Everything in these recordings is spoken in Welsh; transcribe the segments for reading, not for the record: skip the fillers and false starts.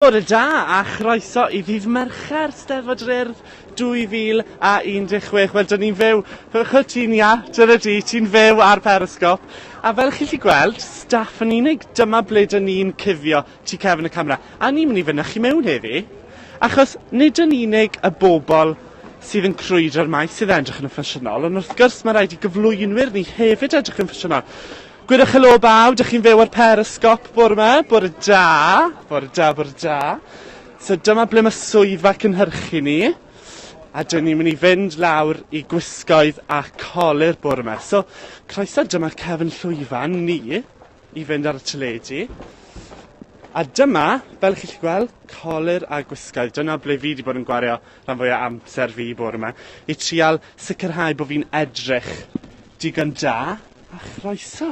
Bore da a chroeso i ddydd Mercher Steddfod yr Urdd 2016. Wel, dyn ni'n fyw, chwch ti'n ia, dyna di, ti'n fyw ar Periscope. A fel chi'n gallu gweld, staff yn unig, dyma ble dyn ni'n cuddio tu cefn y camera. A ni'n mynd i fynd â chi mewn heddi, achos nid yn unig y bobl sydd yn crwydro'r maes sydd edrych yn ffasiynol, ond wrth gwrs mae rhaid i gyflwynwyr ni hefyd edrych yn ffasiynol. Gwydwch helo bawb, dych chi'n fyw ar Periscop bore 'ma. Bore da, bore da, bore da. So dyma ble mae swyddfa cynhyrchu ni. A dyn ni'n mynd i fynd lawr i gwisgoedd a colur bore 'ma. So croeso, dyma cefn llwyfan ni i fynd ar y teledu. A dyma, fel chi'n gallu gweld, colur a gwisgoedd. Dyna ble fi wedi bod yn gwario rhan fwyaf amser fi bore 'ma, i trial sicrhau bod fi'n edrych digon da. A chroeso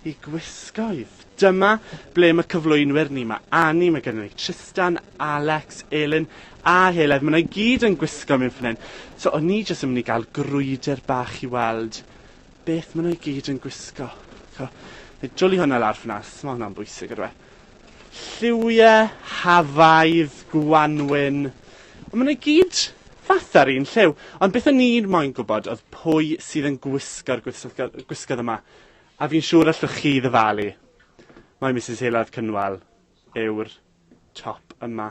i gwisgoedd. Dyma ble mae cyflwynwyr ni. Mae Annie, mae gennym ni Tristan, Alex, Elin a Heledd. Maen nhw i gyd yn gwisgo mewn fan hyn. So o'n i jyst yn mynd i gael grwydr bach i weld beth maen nhw i gyd yn gwisgo. So, neu dwlu hwnna lawr fyna, mae hwnna'n bwysig ydw e. Lliwiau, hafaidd, gwanwyn. Ond maen nhw i gyd fatha'r un lliw. Ond beth o'n i'n moyn gwybod oedd pwy sydd yn gwisgo'r gwisgoedd yma. A fi'n siŵr allwch chi ddyfalu. Mae Misus Heledd Cynwal yw'r top yma.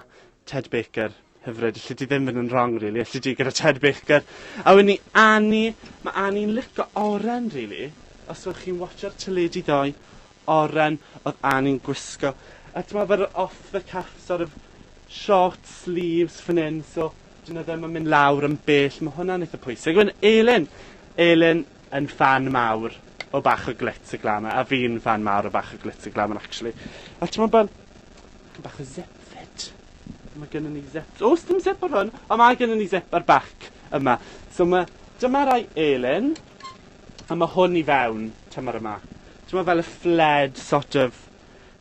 Ted Baker, hyfryd. Alli di ddim fynd yn wrong, really. Alli di gyda Ted Baker. A wedyn ni Annie. Mae Annie'n lico oren, really. Os ydych chi'n watcho'r teledu ddoe, oren oedd Annie'n gwisgo. A ti'n meddwl fel off the cuff sort of short sleeves fan hyn, so dyn nhw ddim yn mynd lawr yn bell. Mae hwnna'n eitha pwysig. Wedyn Elin. Elin yn ffan mawr o bach o glitz a glamour, a fi'n ffan mawr o bach o glitz a glamour, actually. A ti'n meddwl fel, bach o zip fyd. Mae gennym ni zip. Oes dim zip ar hwn, ond mae gennym ni zip ar back yma. So mae, dyma rai Elin, a mae hwn i fewn tymor yma. Ti'n meddwl fel y flared sort of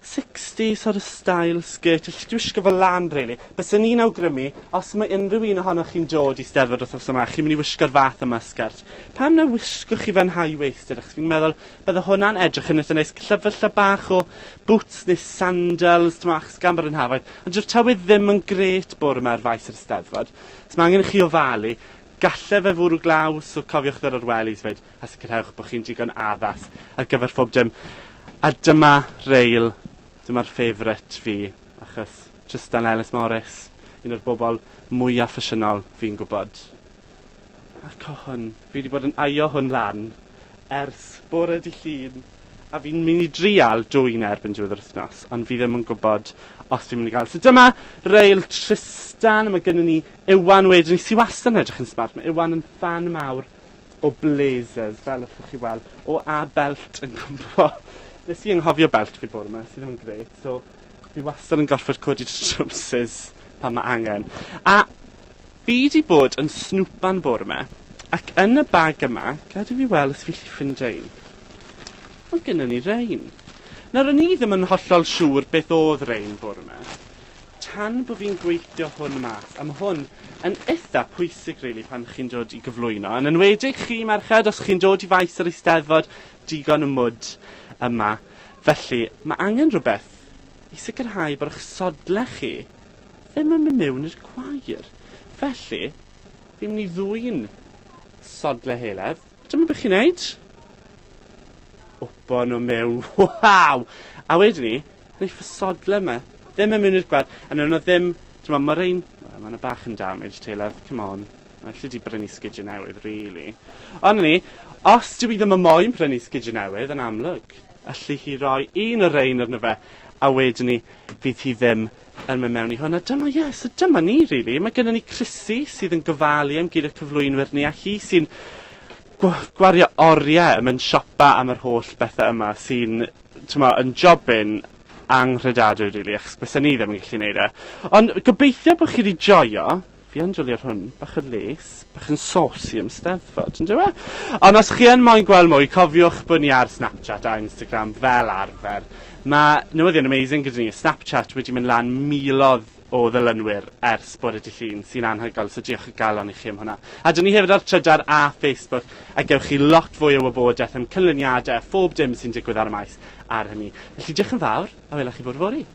60 sort of style skirt. Alli di wisgo fel lan, really. Byswn i'n awgrymu, os mae unrhyw un ohonoch chi'n dod i Steddfod wythnos yma, chi'n mynd i wisgo'r fath yma sgert. Pam na wisgwch chi fe'n high-waisted? Achos fi'n meddwl bydde hwnna'n edrych yn eitha neis. Gyda falle bach o boots neu sandals, ti'n achos gan bod yn hafaidd. Ond dyw'r tywydd ddim yn grêt bore yma ar faes yr Eisteddfod. So mae angen i chi ofalu. Galle fe fwrw glaw, so cofiwch ddod ar wellies 'fyd, a sicrhewch bod chi'n digon addas ar gyfer phob dim. A dyma reil, dyma'r favourite fi, achos Trystan Ellis Morris, un o'r bobl mwyaf ffasiynol fi'n gwybod. Ac o hwn, fi wedi bod yn aio hwn lan ers bore dy Llun, a fi'n mynd i drial dwyn e erbyn diwedd yr wythnos, ond fi ddim yn gwybod os fi'n mynd i gael. So dyma reil Trystan, a mae gennym ni Iwan wedyn ni, sy wastad yn edrych yn smart. Mae Iwan yn ffan mawr o blazers, fel allwch chi weld. O, a belt yn cwmpo. Nes i anghofio belt fi bore yma, sydd ddim yn grêt, so fi wastad yn gorfod codi trowsus pan mae angen. A fi 'di bod yn snwpan bore 'ma, ac yn y bag yma, gad i fi weld os fi 'llu ffindo un. Mae gynnon ni rein. Nawr o'n i ddim yn hollol siŵr beth o'dd rein bore 'ma, tan bo fi'n gweithio hwn mas, a ma' hwn yn itha pwysig rili pan chi'n dod i gyflwyno, yn enwedig chi merched os chi'n dod i faes yr Eisteddfod, digon o mwd yma. Felly, ma' angen rhywbeth i sicrhau bod eich sodle chi ddim yn mynd mewn i'r gwair. Felly, fi'n mynd i ddwyn sodle Heledd. Dyma beth chi'n neud. Wpo nhw mewn. Waw! A wedyn ni, wneith y sodle yma ddim yn mynd i'r gwair. A wnawn nhw ddim... Ti'n mae rein... Mae yna bach yn damaged, Heledd. Come on. Alli di brynu sgidiau newydd, really. Ond ni, os dwi ddim yn moyn prynu sgidiau newydd, yn amlwg, allu hi roi un o'r rein arno fe, a wedyn ni, fydd hi ddim yn mynd mewn i hwn. A dyma, ie, yeah, so dyma ni, really. Mae gennym ni Chrissy sydd yn gofalu am gyd y cyflwynwyr ni, a hi sy'n gwario oriau yn mynd siopa am yr holl bethau yma sy'n, t'mo, yn jobyn anghredadwy, really, achos bysen ni ddim yn gallu neud e. Ond gobeithio bod chi wedi joio. Fi yn jolio ar hwn, bach o les, bach yn saucy am Steddfod, yn dyw e? Ond os chi yn moyn gweld mwy, cofiwch bod ni ar Snapchat a Instagram fel arfer. Mae newyddion amazing gyda ni, Snapchat wedi mynd lan miloedd o ddilynwyr ers bore dydd Llun, sy'n anhygoel, so diolch o galon i chi am hwnna. A dyn ni hefyd ar Trydar a Facebook, a gewch chi lot fwy o wybodaeth am cynlyniadau a phob dim sy'n digwydd ar y maes ar hynny. Felly diolch yn fawr, a welwch chi bore fory.